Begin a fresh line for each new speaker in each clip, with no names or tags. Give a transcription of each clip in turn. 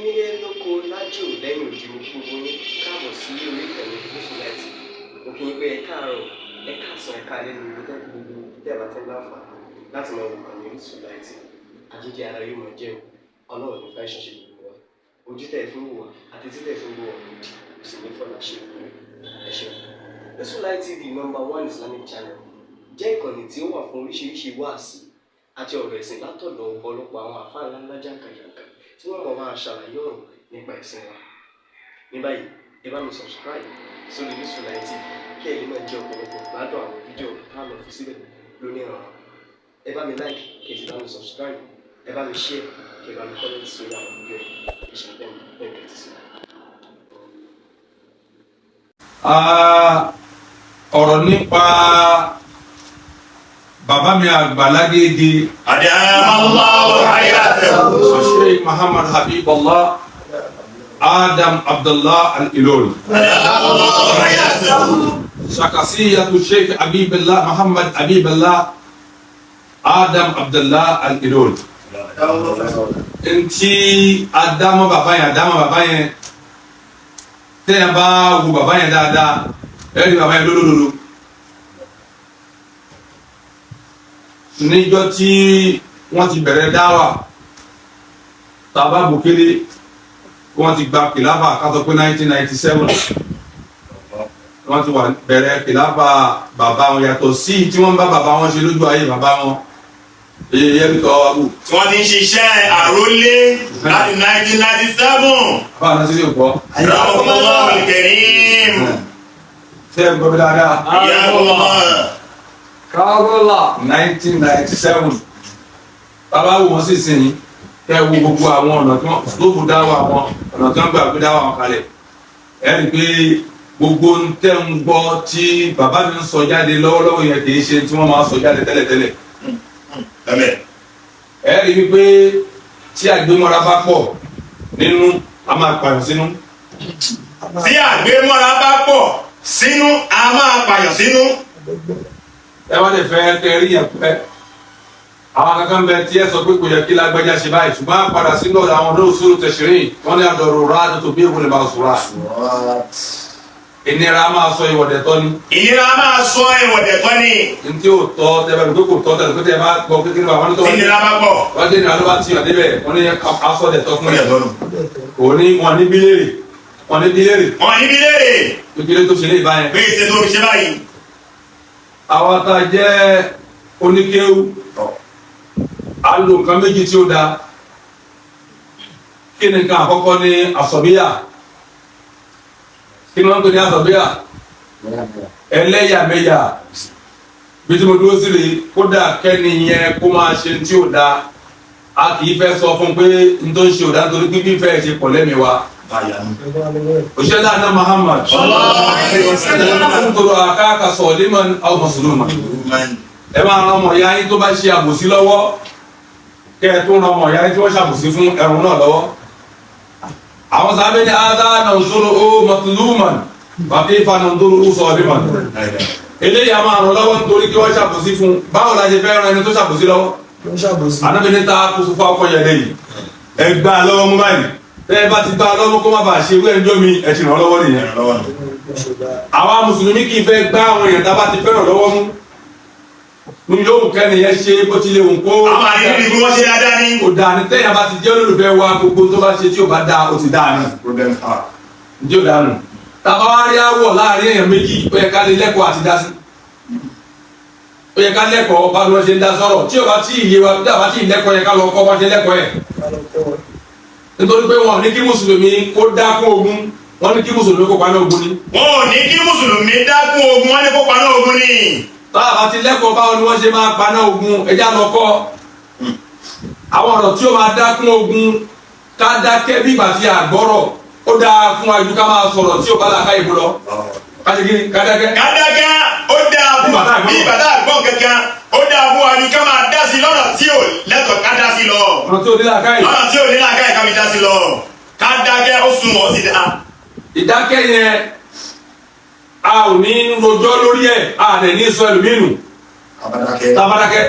Nílé lóko lájò lẹ́yìn òdì, mo kí gbogbo yín káàbọ̀ sí orí ìkànnì Gúúsù Láìtì. Mo kí yín pé ẹ káàárọ̀, ẹ káàsán, ẹ káalẹ́ ní ibi tẹ́ gbogbo tẹ́ bá ti ń láǹfààní láti máa wò kànnì Orísun Láìtì. Àjíjẹ ara yóò máa jẹun, Ọlọ́run ní fẹ́ ṣiṣẹ́ gbogbo wa. Ojú tẹ̀ fún wò wá àti títẹ̀ fún wò wá òdì kò sì ní fọlá ṣe ìpínlẹ̀. Ẹ ṣeun. Orísun Light TV, number one Islamic channel, jẹ́ ìkànnì tí ó wà fún oríṣiríṣi wáàsí àti ọ̀rọ̀ ẹ̀sìn látọ̀dọ̀ ọ̀pọ̀lọpọ̀ àwọn àfáà ńláńlá jàǹkàjàǹkà tí wọ́n mọ̀ máa ṣàlàyé ọ̀rọ̀ nípa ẹ̀sìn wa. Ní báyìí, ẹ bá mi subscribe sórí Orísun Light TV kí ẹ lè máa jẹ ọ̀pọ̀lọpọ̀ gbádùn àwọn fídíò tá a lọ fi síbẹ̀ lónìí ọ̀rọ̀. Ẹ bá mi like, kí ẹ sì bá mi subscribe, ẹ bá mi share, kí ẹ bá mi comment sórí àwọn fídíò yìí. Ẹ ṣe bẹ́ẹ̀ bẹ́ẹ̀ kẹ́tì sí.
Ah, ọ̀rọ̀ nípa bàbá mi àgbà lágége.
أدام الله حياته.
Sheikh Muhammad Habibullah Adam Abdullah Al-Ilori.
أدام الله حياته.
Shakasiyatu Sheikh Habibullah Muhammad Habibullah Adam Abdullah Al-Ilori. Ntí Adamu bàbá yẹn, Adamu bàbá yẹn, tẹ́yà bá wo bàbá yẹn dáadáa, ẹ rí bàbá yẹn lólódodo. Níjọ́ tí wọ́n ti bẹ̀rẹ̀ dáwà, tàbá bukele, wọ́n ti gba kìláfà kátó pé 1997 wọ́n ti wà bẹ̀rẹ̀ kìláfà bàbá wọn, yàtọ̀ sí tí wọ́n bá bàbá wọn ṣe lójú ayé bàbá wọn èyí yẹn tó wá bù.
Tí wọ́n ti ń ṣiṣẹ́ àrólé láti 1997.
Bàbá àná sísè kọ́.
Rahmatullah al-Karim.
Ṣé ẹ gbọ́ mi dáadáa?
Ìyá
Káwọ́lá 1997, bàbá wo wọn sì sìn yín, kẹ́ ẹ wo gbogbo àwọn ọ̀nà tí wọ́n tó kù dáwọ́, àwọn ọ̀nà tí wọ́n gbà gbé dáwọ́ àwọn kalẹ̀. Ẹ rí i pé gbogbo ń tẹ́ ń gbọ́ tí bàbá mi ń sọ jáde lọ́wọ́lọ́wọ́ yẹn kì í ṣe tí wọ́n máa ń sọ jáde tẹ́lẹ̀tẹ́lẹ̀.
Allah.
Ẹ rí i pé tí àgbémọ́ra bá pọ̀ nínú, a máa pààyàn sínú.
Tí àgbémọ́ra bá pọ̀ sínú, a máa pààyàn sínú.
Ẹ wá lè fẹ́ kẹ́ rí yẹn pẹ́, àwọn kankan bẹ tí ẹ sọ pé kò yẹ kí lágbájá ṣe báyìí, ṣùgbọ́n a padà sínú ọ̀dọ̀ àwọn olóòṣòro tẹ̀sírìn, wọ́n ní àdọ̀rọ̀ rà tó bí ìwọlé máa sùrà. Ìnira máa sọ ìwọ̀dẹ̀ tọ́ ni.
Ìnira máa sọ ìwọ̀dẹ̀ tọ́ ni.
Ntí o tọ́ tẹ́lẹ̀ pé kò tọ́ tẹ́lẹ̀ pé tẹ́ bá gbọ́ kékeré wa wọ́n ní tó
Tí ìnira bá pọ̀.
Wọ́n dé ìnira ló bá tiyàn débẹ̀, wọ́n ní aṣọ dẹ̀ tọ́ fún yẹn.
Tọ́nu.
Òní wọn ní bílẹ̀rì, wọn ní bílẹ̀rì.
Wọ́n ní bí léèrè.
Kékeré tó ṣe lé ìbáyẹn.
Bí ìṣe tó fi ṣe báyìí.
Àwa tá a jẹ́ oníkéwú, a lo nǹkan méjì tí ó da. Kí ni nǹkan àkọ́kọ́? Ní àsọ̀bíyà. Kí ni wọ́n ń pè ní àsọ̀bíyà? Ẹlẹ́yàmẹ̀yà. Bí tí mo dúró sí rèé, kódà kẹ́ni yẹn kó máa ṣe tí ó da, a kì í fẹ́ sọ fún un pé n tó ń ṣe ò da, nítorí pé bí fẹ́ ṣe pọ̀ lẹ́mìí wa. Òṣèlú àná Muhammad nítorí àkáàkà sọ̀límọ̀ aw mùsùlùmí, ẹ máa ran ọmọ ìyá yín tó bá ṣe àbòsí lọ́wọ́, kẹ́ ẹ tún ran ọmọ ìyá yín tí wọ́n ṣàbòsí fún ẹrù náà lọ́wọ́. Àwọn sábẹ́ ní adá nàìjíríà ó mọ̀tòlúmọ̀n bàbí ìfanàndóró ó sọ̀límọ̀n, eléyìí a máa ràn lọ́wọ́ nítorí kí wọ́n ṣàbòsí fún. Báwo la ṣe fẹ́ ran ẹni tó ṣàbòsí lọ́wọ́? Ànábi ní ta kó fún akọ yẹn lẹ́yìn, ẹ gbá a lọ́wọ́ mú báyìí. Tẹ́ ẹ bá ti gbá a lọ́wọ́, kó má bàa ṣe irú ẹjọ́ mi, ẹ ti ràn lọ́wọ́ nìyẹn. Àwa mùsùlùmí kì í fẹ́ gbá àwọn èèyàn tá a bá ti fẹ́ràn lọ́wọ́ mú ní yóò kẹ́ni yẹn ṣe bó ti lè wù kó.
Àwọn àríwí bí wọ́n ṣe dáadáa ní.
Kò dáa ní tẹ́yìn bá ti jẹ́ olólùfẹ́ wa, gbogbo tó bá ṣe tí ò bá dáa, ó ti dáa ní. Ǹjẹ́ ò dáa nù. Tàbá wá rí àwọ̀ láàrin èèyàn méjì, ó yẹ ká lè lẹ́kọ̀ọ́ àti dá sí. Ó yẹ ká lẹ́kọ̀ọ́ bá bí wọ́n ṣe ń dá sọ̀rọ̀. Tí ò bá tí ì yé wa, tí a bá tí ì lẹ́kọ̀ọ́ yẹ ká lọ kọ́ bá ṣe lẹ́kọ̀ọ́ yẹn. Nítorí pé wọn ò ní kí mùsùlùmí kó dákún ogun, wọ́n ní kí mùsùlùmí kó paná ogun ni.
Wọn ò ní kí mùsùlùmí dákún ogun, wọ́n ní kó paná ogun ni.
Táwa bá ti lẹ́kọ̀ọ́ báwo ni wọ́n ṣe máa paná ogun, ẹja lọ kọ́ àwọn ọ̀rọ̀ tí ó máa dákún ogun. Ká dákẹ́ bí ìgbà tí a gbọ́rọ̀, ó dáa fún wa ju ká máa sọ̀rọ̀ tí ò bá làákà ìbò lọ. Ká ṣe kí ni? Ká dákẹ́.
Ká dákẹ́, ó dáa fún wa bí bàtà àgbọ̀n kankan, ó dáa fún wa ju ká máa dá sí lọ́nà tí ò lẹ́tọ̀ọ́ ká dá sí lọ.
Ọ̀rọ̀ tí ò ní làákà yìí.
Lọ́nà tí ò ní làákàyè ká fi dá sí lọ. Ká dákẹ́, ó sunwọ̀n, ó sì dáa.
Ìdákẹ́ yẹn, a ò ní rojọ́ lórí ẹ̀, a dẹ̀ ní sọ ẹlòmínú tábàdákẹ́.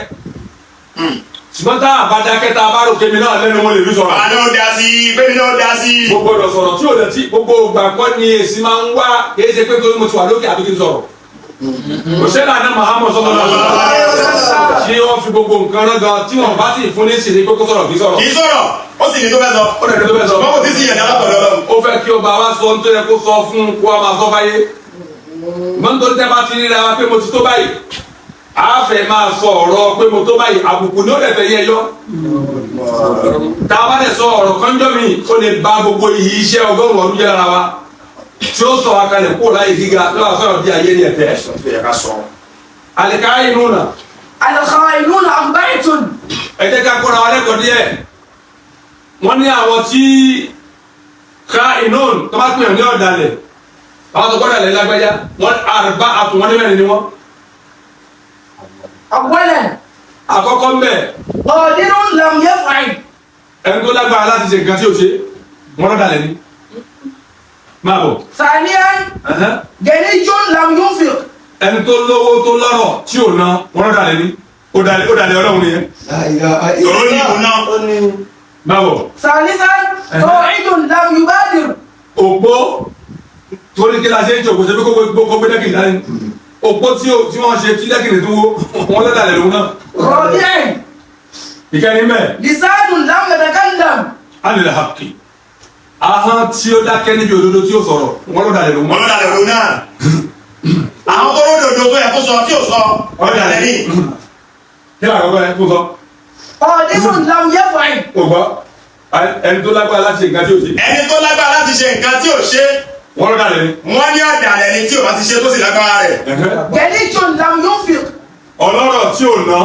Ṣùgbọ́n tá a bá dákẹ́ tá a bá rò kémi náà lẹ́nu mo lè fi sọ̀rọ̀.
Àná ó dá sí i, bẹ́ẹ̀ ni ó dá sí i.
Mo gbọ́dọ̀ sọ̀rọ̀ tí ò lè tí gbogbo ìgbà kọ́ ni èsì máa ń wá, kì í ṣe pé torí mo ti wà lókè àbí kí n sọ̀rọ̀. Òṣèlú àná Muhammad sallallahu alaihi wasallam ṣé wọ́n fi gbogbo nǹkan rán gan tí wọ́n bá sì fún ní ṣèlè pé kó sọ̀rọ̀ kí sọ̀rọ̀.
Kì í sọ̀rọ̀, ó sì ní tó fẹ́ sọ.
Ó dẹ̀ ní tó fẹ́ sọ.
Wọ́n kò tí ì sí ìyẹ̀dá látọ̀dọ̀ Ọlọ́run.
Ó fẹ́ kí ọba wa sọ nítorí kó sọ fún un kó wa máa sọ fáyé. Mọ́ nítorí tẹ́ bá ti ríra wa pé mo ti tó báyìí, a fẹ́ máa sọ ọ̀rọ̀ pé mo tó báyìí, àbùkù ní ó lè fẹ́ yẹ yọ. Tá a bá dẹ̀ sọ ọ̀rọ̀ kánjọ́ mi, ó lè ba gbogbo iyì iṣẹ́ 100 ọdún jẹ́ lára wa. Tí ó sọ wa kalẹ̀ kó láyé gíga lọ́wọ́ sọ̀rọ̀ bí ayé ni ẹ̀fẹ́. Àlìkáyé nù nà.
الخائنون أربعة.
Ẹ jẹ́ ká kóra wa lẹ́kọ̀ọ́ díẹ̀. Wọ́n ní àwọn tí ká inú tó bá pè ní ọ̀dàlẹ̀, àwọn tó gbọ́dọ̀ lẹ̀ lágbájá, wọ́n àrùbá àtùn wọn ní mẹ́rin ni wọ́n.
أولا
Àkọ́kọ́ ń bẹ̀,
قادر لم يفعل.
ẹni tó lágbára láti ṣe nǹkan tí ò ṣe, wọ́n lọ́dàlẹ̀ ni. Máa bọ̀.
ثانيا غني لم ينفق.
Ẹni tó lówó tó lọ́rọ̀ tí ò ná, wọ́n lọ́dàlẹ̀ ni. Ó dalẹ̀ Ọlọ́run nìyẹn.
Tòró ní ìbò náà.
Máa bọ̀.
ثالثا قاعد لم يبادر.
Òpó torí kí la ṣe ń ṣòkò ṣe bí kókó gbé dẹ́kìnì dání. Òpó tí wọ́n ṣe tí dẹ́kìnì tó wó, wọ́n lọ́dàlẹ̀ lòun náà.
رابعا
Ìkẹrin bẹ́ẹ̀.
لسان لم يتكلم.
Alẹ́ haki. Ahọ́n tí ó dákẹ́ níbi òdodo tí ó sọ̀rọ̀, wọ́n lọ́dàlẹ̀ lòun.
Wọ́n lọ́dàlẹ̀ lòun náà. Àwọn tó ródòdó tó yẹ kó sọ tí ò sọ, ọ̀dàlẹ̀ ni.
Kí ni àkọ́kọ́ ẹ kó sọ?
قادر لم يفعل.
O gbọ́, ẹni tó lágbára láti ṣe nǹkan tí ò ṣe,
Ẹni tó lágbára láti ṣe nǹkan tí ò ṣe,
wọ́n lọ́dàlẹ̀ ni.
wọ́n ní ọ̀dàlẹ̀ ni tí ò bá ti ṣe tó sì lágbára rẹ̀.
غني لم ينفق.
Ọlọ́rọ̀ tí ò ná,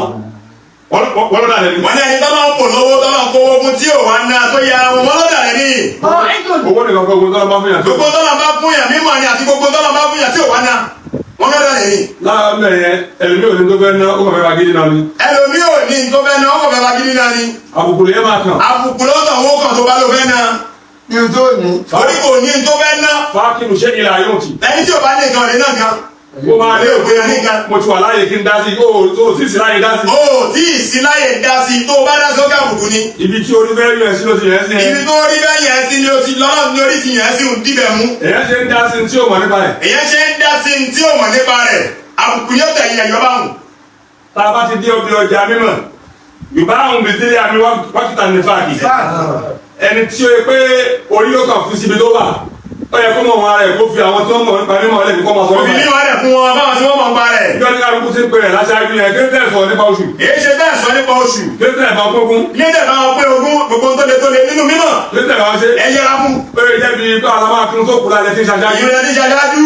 wọ́n lọ́dàlẹ̀ ni.
Wọ́n ní ẹni tó máa ń pò lówó tó máa ń kówó fún tí ò wá ná tó ya wọn, wọ́n lọ́dàlẹ̀ ni.
قاعد
Owó nìkan kọ́ gbogbo tọ́lọ́ bá fún yàn tó.
Gbogbo tó máa bá fún yàn mímọ̀ ni àti gbogbo tó máa bá fún yàn tí ò wá ná, wọ́n lọ́dàlẹ̀ ni.
Lára mẹ́rin ẹlòmíì ò ní tó fẹ́ ná, ó kàn fẹ́ máa gidi náà ni.
Ẹlòmíì ò ní tó fẹ́ ná, ó kàn fẹ́ máa gidi náà ni.
Àbùkù lè máa kàn.
Àbùkù lọ́tọ̀ owó kan tó bá ló fẹ́ ná.
Ní tó ní.
Orí kò ní tó fẹ́ ná.
Fákìlù ṣé ìlà yóò tì.
Ẹni tí ò bá ní nǹkan ò ní náà kan.
Mo máa lé
òpin ní nǹkan.
Mo ti wà láàyè kí n dá sí, ó sì sí láàyè dá sí.
O ò tí ì sí láyè dá sí i, tó o bá dá sí ó kà àbùkù ni.
Ibi tí orí fẹ́ rí ẹ sí ló ti yẹn sí
Ibi
ẹ.
tó rí bẹ́ẹ̀ yẹn sí ni o ti lọ́nà ní orí ti yẹn sí ń dibẹ̀ mú.
Èyàn ṣe ń dá sí tí ò mọ̀ nípa ẹ̀.
Èyàn ṣe ń dá sí tí ò mọ̀ nípa rẹ̀. Àbùkù yóò tẹ̀yìn ẹ̀yọ́ bá wùn.
Tá a bá ti dé ọbẹ̀ ọjà mímọ̀, Yorùbá àwọn bìtìrì àmì wákìtà ní fàákì. Ẹni tí ó yẹ pé orí yóò kàn fún síbi tó wà, ó yẹ kó mọ̀ wọn ara ẹ̀ kó fi àwọn tí wọ́n mọ̀ nípa mímọ̀ lẹ́bi kó máa sọ
Òfin
nípa ẹ̀.
mímọ̀ rẹ̀ fún wọn báwọn tí wọ́n mọ̀ nípa rẹ̀.
Ìjọ ní kálukú ti ń pè rẹ̀ láṣáájú yẹn, kí ló tẹ̀ sọ nípa oṣù?
Èyí ṣe bẹ́ẹ̀ sọ nípa oṣù.
Kí ló tẹ̀ bá ogún?
Ilé tẹ̀ bá wọn pé ogún gbogbo tó le tó le nínú mímọ̀.
Kí ló tẹ̀ bá wọn ṣe?
Ẹ yẹra fún.
Ó yẹ jẹ́ bí pé àwọn máa kírun tó kú lálẹ́ tí ń ṣaṣáájú.
Ìrìn àti ṣaṣáájú.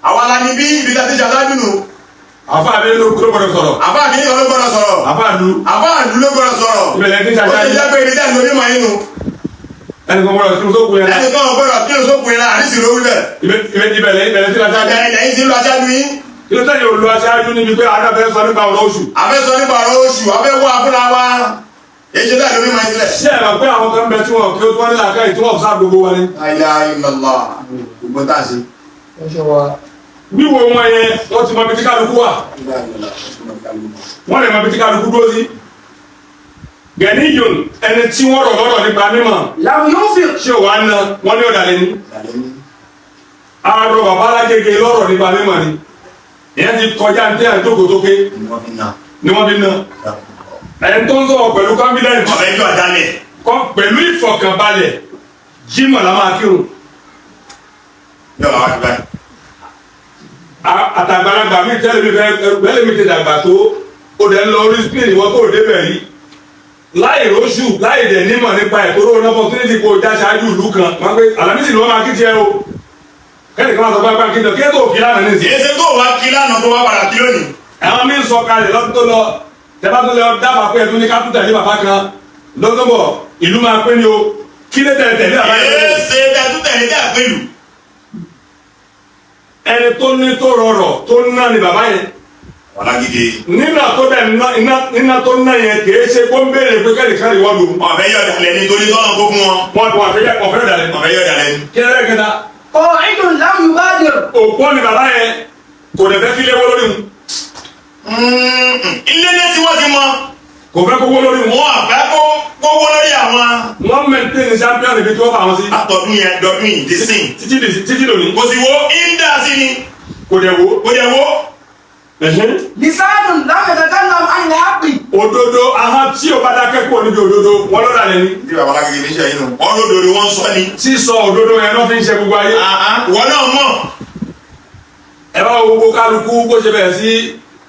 Àwa la ní bí ibi tá ti ṣaṣáájú nù.
Àfáà mi ló gbọ́dọ̀ sọ̀rọ̀.
Àfáà kìíní kan ló gbọ́dọ̀ sọ̀rọ̀.
Àfáà lu
Àfáà ìlú ló gbọ́dọ̀ sọ̀rọ̀.
ìbẹ̀lẹ̀ tí ń
Ó ti
ṣaṣáájú.
jẹ́ pé ibi tẹ̀ lórí mọ̀ nínú.
Ẹnì kan gbọ́dọ̀ kírun tó kú yẹn.
Ẹnì kan ò gbọ́dọ̀ kírun sókun yẹn àrísì ló wí bẹ́ẹ̀.
Ìbẹ̀lẹ̀ tí ń ṣaṣáájú.
Ìbẹ̀rẹ̀ lẹ́yìn tí ń lọ aṣáájú yín.
Kí ló tẹ̀yìn olú aṣáájú níbi pé àná fẹ́ sọ nípa ọ̀rọ̀ oṣù?
A fẹ́ sọ nípa ọ̀rọ̀ oṣù, a fẹ́ wá fúnra wa. Èyí ṣe bẹ́ẹ̀ lórí mọ̀ sílẹ̀.
Ṣé ẹ mọ̀ pé àwọn kan bẹ tí wọn kí ó tí wọ́n ní làákàyè tí wọ́n sá gbogbo wa ni?
La ilaha illallah. Gbogbo tá a ṣe.
Wíwo wọn yẹn, wọ́n ti mọ ibi tí kálukú wà. Wọ́n lè mọ ibi tí kálukú dúró sí. Gẹ̀ẹ́nì yòn ẹni tí wọ́n rọ̀ lọ́rọ̀ nípa mímọ̀
لم ينفق.
ṣé wàá ná wọ́n ní ọ̀dàlẹ̀ ni. Arọ bàbá alágége lọ́rọ̀ nípa mímọ̀ ni. Ìyẹn ti kọjá ní tẹ́yà jókòó tókè ni wọ́n fi ná. Ẹni tó ń sọ̀rọ̀ pẹ̀lú confidence
Ọ̀fẹ́ jọ àdálẹ̀.
pẹ̀lú ìfọ̀kànbalẹ̀ Jímọ̀ la máa kírun.
Yóò wá wá báyìí.
Àtàgbàlagbà mi tẹ́lẹ̀ mi fẹ́ tẹ́lẹ̀ mi ti dàgbà tó o dẹ̀ ń lọ orí screen ìwọ tó o débẹ̀ yìí láì róṣù láì dẹ̀ nímọ̀ nípa ẹ̀ tó lóun opportunity kó o já ṣáájú ìlú kan wọ́n pé Àlàmísì ni wọ́n máa kí tiẹ̀ o kẹ́lì kan máa sọ fún kí n tọ́ kí ẹ tó kí lánàá nísìnyí.
Èyí ṣe tó wá kí lánàá tó wá padà kí lónìí.
Àwọn mi ń sọ kalẹ̀ lọ́dún tó lọ tẹ́bá tó lọ dábàá pé ẹ̀tún ní ká tún tẹ̀lé bàbá kan lọ́dún bọ̀ ìlú máa pé ni o kí lè tẹ̀lé tẹ̀lé bàbá yẹn
Èyí ṣe tẹ̀tún tẹ̀lé tẹ̀ pẹ̀lú.
ẹni tó ní tó rọrọ̀ tó ná ni bàbá yẹn
Ọlágídé.
nínà tó dẹ̀ nínà tó ná yẹn kìí ṣe kó ń béèrè pé kẹ́lì kẹ́lì wọ́n lò.
Ọ̀fẹ́ yọ̀ dàlẹ́ nítorí tọ́lọ̀ kó fún wọn.
Wọ́n ti wọ́n fẹ́ ọ̀fẹ́ dàlẹ́.
Ọ̀fẹ́ yọ̀ dàlẹ́ ni.
Kí ẹlẹ́ kẹta
قاعد لم يبادر.
òpó ni bàbá yẹn kò dẹ̀ fẹ́ kí léwó lórí mu.
Ilé ní tí wọ́n ti mọ.
Kò fẹ́ kó wó lórí wọn.
Wọn àfẹ́ kó wó lórí àwọn.
Wọ́n maintain champion ibi tí wọ́n bá wọn sí.
Àtọ̀dún yẹn dọ̀dún yìí di sìn.
Títí lónìí.
Kò sì wo ń dà sí ni.
Kò dẹ̀ wo.
Kò dẹ̀ wo.
لسان لم يتكلم عن الحق.
Òdodo ahọ́n tí o bá dákẹ́ kúrò níbi òdodo wọn lọ́dà lẹ́ni.
Bí baba alágége ní sẹ́yìn nù. Wọ́n lódodo wọ́n sọ ni.
Sísọ òdodo yẹn ló fi ń ṣe gbogbo ayé.
Wọ́n náà mọ̀.
Ẹ bá wo gbogbo kálukú bó ṣe bẹ̀rẹ̀ sí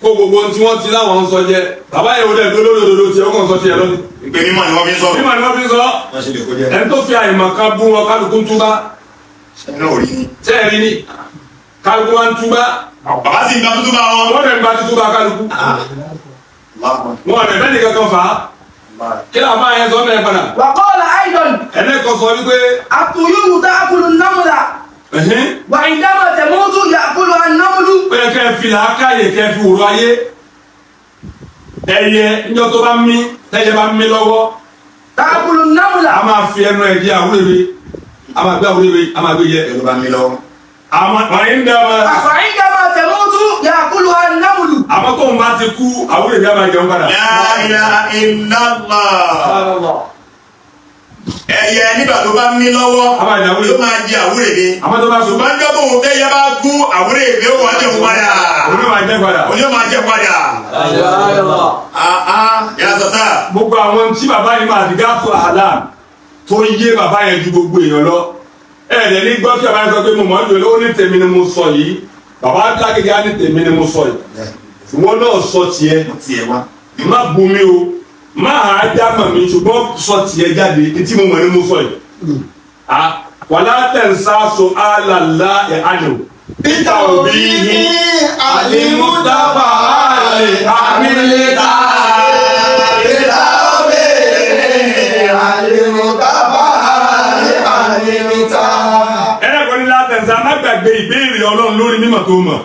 kó gbogbo ohun tí wọ́n ti láwọn ń sọ jẹ. Bàbá yẹn ò dẹ̀ dúró lórí òdodo tí ó kàn sọ tiẹ̀ lónìí.
Ìpè mímọ́ ni wọ́n fi ń sọ̀rọ̀.
Mímọ̀ ni wọ́n fi ń sọ.
Wọ́n ṣe lè kó jẹ́.
Ẹni tó fi àìmọ̀ kan bú wọn kálukú ń túbá.
Sẹ́yìn náà ò rí ni.
Sẹ́ẹ̀rí ni kálukú wa ń túbá.
Bàbá sì ń gba tútú bá wọn.
Wọ́n dẹ̀ ń gba tútúbá kálukú. Wọn dẹ̀ bẹ́ẹ̀ nìkan kan fà á. Kí ló máa yẹn sọ mẹ́rin padà?
وقال أيضا
Ẹlẹ́kọ̀ọ́ sọ wípé
الطيور تأكل النمل
ẹ̀hín,
وعندما تموت يأكلها النمل.
ó yẹ kẹ́ ẹ fi làákàyè kẹ́ ẹ fi wòrò ayé. Ẹyẹ níjọ́ tó bá mí tẹ́yẹ bá mí lọ́wọ́
تأكل النمل.
a máa fi ẹnu ẹ̀ di àwúrẹ́wé, a máa gbé àwúrẹ́wé, a máa gbé jẹ.
Ẹ̀rọ bá mi lọ.
Àwọn wọ̀nyí ń dẹ́ ọmọ.
وعندما تموت يأكلها النمل.
Àmọ́ tóun bá ti kú àwúrẹ́wé á máa jẹun padà.
La ilaha illallah. Ẹyẹ nígbà tó bá mí lọ́wọ́
A máa jẹ àwúrẹ́wé.
ló máa jẹ àwúrẹ́wé.
Àmọ́ tó bá sùn
Ṣùgbọ́n jọ́ bóun tẹ́yẹ bá kú àwúrẹ́wé ó wà jẹun padà.
òun náà máa jẹ padà.
Òun yóò máa jẹ padà. Yà sọ̀tà.
Gbogbo àwọn tí bàbá yìí máa dìgá fún àlá tó yé bàbá yẹn ju gbogbo èèyàn lọ. Ẹ ẹ̀ ní gbọ́ kí bàbá yẹn sọ pé mo mọ̀ ń lò ó ní tèmi ni mo sọ yìí. Bàbá Lágége á ní tèmi ni mo sọ yìí. Ìwọ náà sọ tiẹ̀.
Tiẹ̀ wá.
Má bu mi o, má a já mọ̀ mi ṣùgbọ́n sọ tiẹ̀ jáde etí mo mọ̀ ni mo sọ yìí. Wàlá tẹ̀sán so àlàlá ẹ̀ àná. Peter Obi ní àlìmúdàbà àlè àmìlẹ́ta. Ẹlẹ́kọ̀ọ́ ní látẹ̀sán má gbàgbé ìbéèrè Ọlọ́run lórí mímọ̀ tó mọ̀.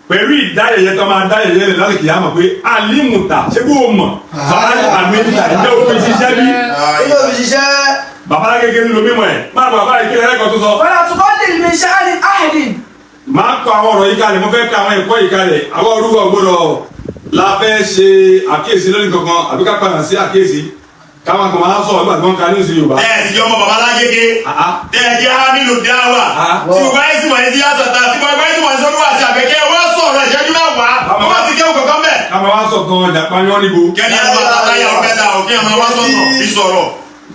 Pẹ̀lú ìdáyẹyẹ tó máa dáyẹyẹ rẹ̀ lálẹ́ kìí àmọ̀ pé àlìmùtà ṣé kó o mọ̀ fàálì àmìlítà ìjẹ́ òfin ṣiṣẹ́ bí. Bàbá Lágége ń lo mímọ̀ ẹ̀ máa bàbá yìí kí ẹlẹ́kọ̀ọ́ tó sọ.
ولا تقلل من شأن أحد.
Máa kọ àwọn ọ̀rọ̀ yìí kalẹ̀, mo fẹ́ ka àwọn ẹ̀kọ́ yìí kalẹ̀. Àwọn orúkọ gbọ́dọ̀ la fẹ́ ṣe àkíyèsí lórí kankan àbí ká padà sí àkíyèsí káwọn kan máa sọ̀rọ̀ nígbà tí wọ́n ń ka ní ìsìn Yorùbá.
Ẹ sì jọ ọmọ bàbá Lágége. Tẹ́ ẹ jẹ́ Hamidu Dáwà. Tí gbogbo ayé sì wọ̀nyí sí yà sọ̀tà. Tí gbogbo ayé sì wọ̀nyí sọ́dún àti àbẹ̀kẹ́ wọ́n sọ̀rọ̀ ìṣẹ́jú mẹ́wàá. Wọ́n bá sì kéwù kankan bẹ̀.
Káwọn wá sọ gan ìjàpá yán níbo.
Kẹ́ni ẹ máa táyà ọ̀fẹ́ ta òkè ẹ̀ máa wá sọ̀tọ̀ fi sọ̀rọ̀.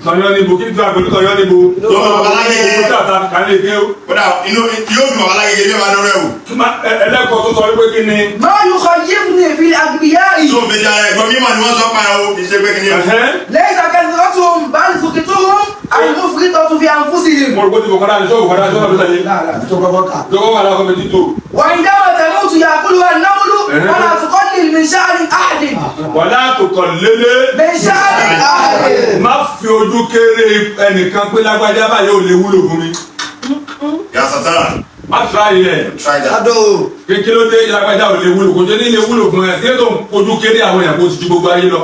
Tọ̀yán níbo kí ni tí a pẹ̀lú tọ̀yán níbo.
Lọ́mọ bàbá Lágége.
Kó tí a ta kálí ké o.
Kódà inú yóò dùn bàbá Lágége yóò máa dọ́rọ̀ ẹ̀ wò.
Ẹlẹ́kọ̀ọ́ tó sọ wípé kí ni.
ما يخيفني في الأغبياء
Tó o fèsì ara ẹ̀gbọ́n mímọ̀ ni wọ́n sọ pa ẹ̀ o kì í ṣe pé kí ni o.
Ẹ̀hẹ́n.
ليس كثرتهم بل سكتهم المفرطة في أنفسهم.
Mo rò pé ti bọ̀kọ́dá ni sọ́wọ́ bọ̀kọ́dá sọ́wọ́ bọ̀kọ́dá yìí. Jọ̀wọ́ wà láwọn ọmọ títò.
وعندما تموت يأكلها النمل ولا تقلل من شأن أحد.
Wàlá tó kọ̀ lélẹ̀.
من شأن أحد.
Má fi ojú kéré ẹnìkan pé lágbájá báyìí ò lè wúlò fún mi.
Yà sọ̀tà.
Má try ẹ̀.
Try that.
Kékeré ló dé lágbájá ò lè wúlò kò jẹ́ ní lè wúlò fún ẹ. Kí ló tó ń fojú kéré àwọn èèyàn kó ti ju gbogbo ayé lọ.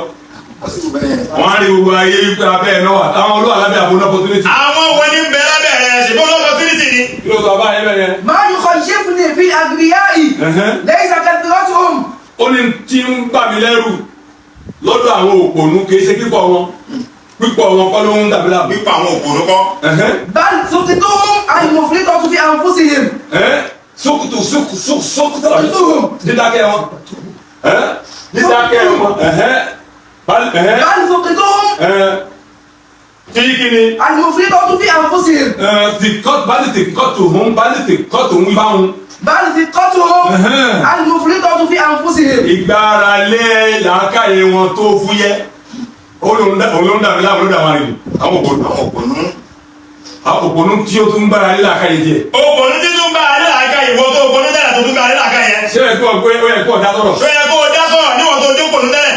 Wọ́n á rí gbogbo ayé wípé abẹ́ ẹ̀ náà wà táwọn olówó alábẹ́ àbò opportunity.
Àwọn wo ni ń bẹ lábẹ́ rẹ̀ ṣe bó lọ́pọ̀tunity ni.
Kí ló sọ báyìí bẹ́ẹ̀ yẹn?
ما يخيفني في الأغبياء
Ẹ̀hẹ́n.
ليس كثرتهم.
Ó ní tí ń bà mí lẹ́rù lọ́dọ̀ àwọn òpònú kì í ṣe pípọ̀ wọn. Pípọ̀ wọn kọ́ ló ń dàbí láàmú.
Pípa àwọn òpònú kọ́.
Ẹ̀hẹ́n.
بل سكتهم المفرطة في أنفسهم.
Ẹ́ sókùtù sókùtù dídákẹ́ wọn. Ẹ́ dídákẹ́ wọn. Ẹ̀hẹ́n. Ẹ̀hẹ́n.
بل سكتهم
Ẹ́ tí kí ni?
المفرطة في أنفسهم.
Ẹ́ ti kọ́ bá ti kọ́ tòun bá ti kọ́ tòun báwọn.
بل ثقتهم
Ẹ̀hẹ́n.
المفرطة في أنفسهم.
Ìgbára lé làákàyè wọn tó fúyẹ́. Olóńdàbí láàmú ló dàwọn àrìnì. Àwọn òpònú.
Àwọn òpònú.
Àwọn òpònú tí ó tún gbára lé làákàyè díẹ̀.
Òpònú tí tún bá alẹ́ làákà ìwọ tó òpònú tẹ́lẹ̀ tó tún bá alẹ́ làákà yẹn.
Ṣé ẹ kí wọ́n pé ó yẹ kó ọ̀dá sọ̀rọ̀?
Ṣé ó yẹ kó o dá sọ̀rọ̀ níwọ̀n tó jókòó tẹ́lẹ̀?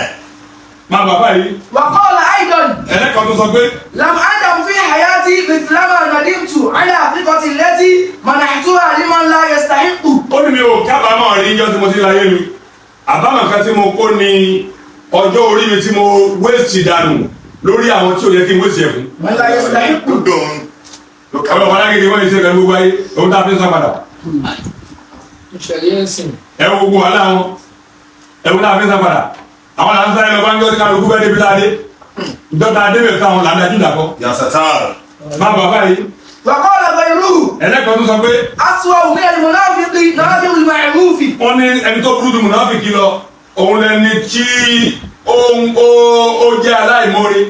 Máa bàbá yìí.
وقال أيضا
Ẹlẹ́kọ̀ọ́ tó sọ pé
لم أندم في حياتي مثلما ندمت على ثقتي التي منحتها لمن لا يستحق.
ó ní mi ò kábàámọ̀ rí ijọ́ tí mo ti láyé mi. Àbámọ̀ kan tí mo kó ni ọjọ́ orí mi tí mo wéèsì dànù lórí àwọn tí ò yẹ kí n wéèsì ẹ̀ fún.
من لا يستحق.
Ló dùn. Ló
Ọ̀rọ̀
kábàámọ̀.
bàbá Lágége wọ́n yìí ṣe pẹ̀lú gbogbo ayé òun tá a fi ń sá padà. Ẹ wo gbogbo wàhálà wọn ẹ wo tá a fi ń sá padà. Àwọn là ń sáré lọ bá ń jọ́ sí kálukú bẹ́ẹ̀ débi láadé. Dọ́ta débẹ̀ káwọn là ń dájú dàkọ́.
Ya Sattar.
Má bàa báyìí.
وقال غيره
Ẹlẹ́kọ̀ọ́ tó sọ pé
أسوأ من المنافق نادر المعروف
wọ́n ní ẹni tó burú ju mùnáfìkì lọ òun lẹni tí ó ń ó ó jẹ́ aláìmoore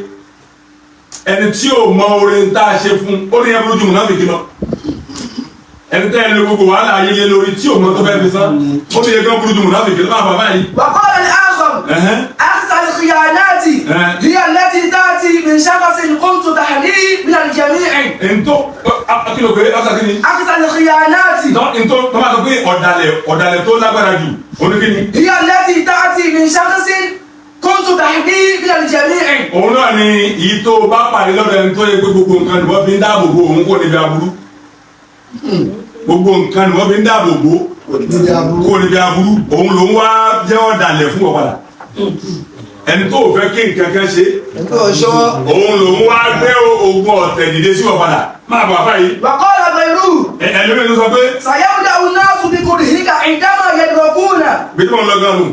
ẹni tí ò mọ oore tá a ṣe fún ó ní ẹ burú ju mùnáfìkì lọ ẹni tẹ́ ẹ lo gbogbo wàhálà ayé lé lórí tí ò mọ tó fẹ́ fi san ó ní ẹgbẹ́ burú ju mùnáfìkì lọ máa bàbá yìí.
وقال الآخر
Ẹ̀hẹ́n.
أقسى الخيانات
إيه.
هي التي تأتي من شخص قمت تحليه من الجميع
ntó kí ló pé ọ̀sán kí ni
أقسى الخيانات
ntó tó máa sọ pé ọ̀dàlẹ̀ ọ̀dàlẹ̀ tó lágbára jù oníkíni
هي التي تأتي من شخص كنت تحميه من الجميع
òun náà ni èyí tó bá pàdé lọ́dọ̀ ẹni tó yẹ pé gbogbo nǹkan ni wọ́n fi ń dáàbò bo òun kò níbi aburú gbogbo nǹkan ni wọ́n fi ń dáàbò bo kò níbi aburú òun ló ń wá jẹ́ ọ̀dàlẹ̀ fún ọ padà ẹni tó fẹ́ kí nǹkan kan ṣe òun ló ń wá gbé ogun ọ̀tẹ̀ dìde sí ọ padà máa bọ̀ àfáà yìí
وقال غيره
ẹlòmíì tó sọ pé
سيبدأ الناس بكرهك عندما يدركون
bí tí wọ́n lọ gan nù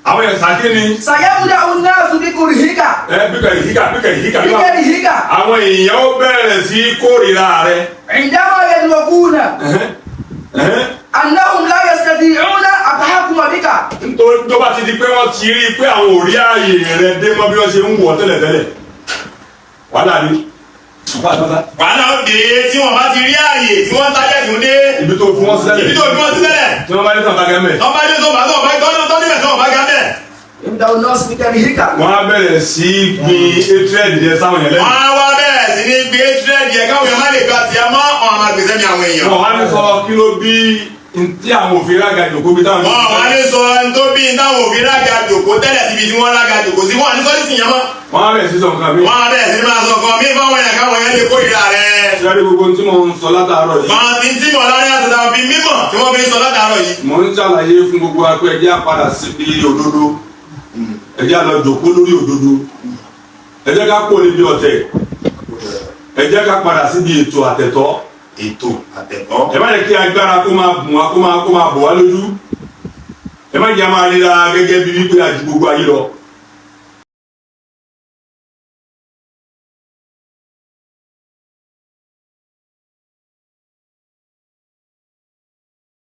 àwọn yẹn sàkí ni
سيبدأ الناس بكرهك
ẹ bíkà ìhíkà bíkà ìhíkà
بكرهك
àwọn èèyàn ó bẹ̀rẹ̀ sí kórìíra rẹ.
عندما يدركون
Ẹ̀hẹ́n, ẹ̀hẹ́n.
أنهم لا يستطيعون التحكم بك
nítorí tó bá ti di pé wọ́n ti rí i pé àwọn ò rí ààyè rẹ dé mọ́ bí wọ́n ṣe ń wọ̀ tẹ́lẹ̀tẹ́lẹ̀ wàhálà ni
Wàhálà ó dé tí wọ́n bá ti rí ààyè tí wọ́n ń tájẹ̀ tún dé.
ibi tó fún wọn sí
Ibi
tẹ́lẹ̀
tó fi wọ́n sí tẹ́lẹ̀.
tí wọ́n bá dé tàn bá gẹ́mẹ̀
Tọ́ bá dé tó bá tó bá tọ́ tọ́ níbẹ̀ tó bá gá bẹ̀.
يبدأ الناس بكرهك
wọ́n á bẹ̀rẹ̀ sí í gbin hatred yẹn sáwọn yẹn lẹ́nu
Wọ́n á wá bẹ̀rẹ̀ sí ní gbé tírẹ̀dì ẹ̀ káwọn èèyàn má lè gba tiẹ̀ mọ́ ọ̀hún àmà gbèsè mi àwọn èèyàn.
wọ́n wá ní sọ kí ló bí tí àwọn òfin rága jòkó bí táwọn
Wọ́n wá ní sọ ẹni tó bí táwọn òfin rága jòkó tẹ́lẹ̀ síbi tí wọ́n rága jòkó sí wọ́n á ní sọ́ọ́ nísìnyẹn mọ́.
wọ́n á bẹ̀rẹ̀ sí sọ nǹkan mi
Wọ́n á bẹ̀rẹ̀ sí ní máa sọ nǹkan mí fáwọn èèyàn káwọn èèyàn lè kórìíra rẹ̀.
ṣe gbogbo tí mo ń sọ látàárọ̀ yìí
Màá ti ń tí mọ̀ lárí àti tàbí mímọ̀ tí wọ́n fi ń sọ látàárọ̀ yìí.
mo ń ṣàlàyé fún gbogbo wa pé ẹ jẹ́ á padà síbi òdodo ẹ jẹ́ á lọ jòkó lórí òdodo ẹ jẹ́ ká kó níbi ọ̀tẹ̀ ẹ jẹ́ ká padà síbi ètò àtẹ̀tọ́
Ètò àtẹ̀tọ́.
ẹ má jẹ́ kí agbára kó máa bùn wá kó máa bọ̀ wá lójú ẹ má jẹ́ á máa ríra gẹ́gẹ́ bí wípé a ju gbogbo ayé lọ